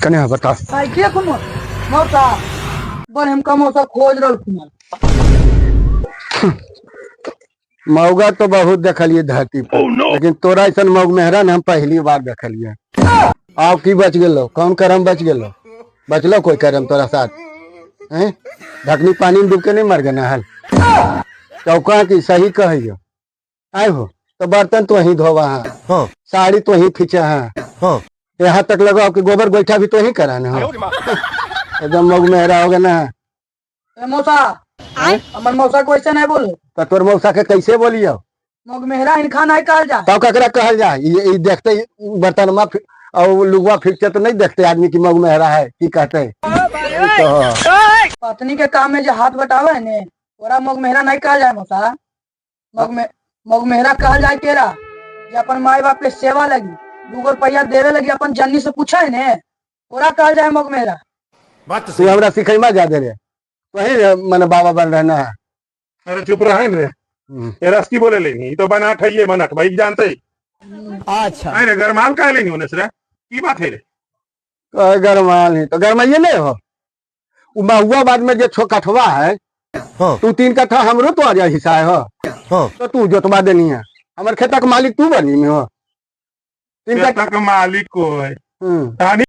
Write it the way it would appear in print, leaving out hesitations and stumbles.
कने बता। आई के कुमार मौसा बड़ हमका मौसा खोज रहल कुमार। मौगा तो बहुत देखलिए धरती पर, लेकिन तोरा ऐसा मौग मेहरा ने हम पहली बार देखलिए। आब की बच गेलो? कौन करम बच गेलो? बचलो कोई करम तोरा साथ? हैं, ढकनी पानी में डूब के नहीं मर गए हल? चौका की सही कहियो आए हो तो बर्तन तो ही धोवा है। हाँ। साड़ी तो ही खींचा है। हाँ। यहाँ तक लगाओ कि गोबर गोईठा भी तो ही कराने हो। एकदम मौग मेहरा हो गया ना। ए मौसा, हमर मौसा को ऐसे नहीं बोलो। तो तोर मौसा के कैसे बोलियो? मौग मेहरा इनखा नहीं कहल जा। तब ककरा कहल जा? ये देखते ही बर्तन में और लुगवा फिरते तो नहीं देखते आदमी की मग मेहरा है की कहते तो। पत्नी के काम में जो हाथ बटावे है ने, ओरा मौग मेहरा नहीं कहल जाए मौसा। मौग मेहरा कहल जाए केरा जे अपन माई बाप के सेवा लगी 2 रुपया देवे लगी अपन जन्नी से पूछा है ने, ओरा कहल जाए मौग मेहरा। बात तो तू हमरा सिखैमा जा दे रे, वही मने बाबा बन रहना है। अरे चुप रहा रे। ये रस की बोले लेनी ई तो बनाट है, ये बनाट भाई जानते ही। अच्छा। अरे गरमाल का लेनी होने से की बात है रे? कहे गरमाल नहीं तो गरमाइए नहीं हो। उ महुआ बाद में जो छो कठवा है। हाँ। तू 3 कट्ठा हमरो तो आ जा हिस्सा है हो। हाँ। तो तू जोतवा देनी है, हमर खेता के मालिक तू बनी में हो। 3 कट्ठा खेता के मालिक को है। हम्म। तानी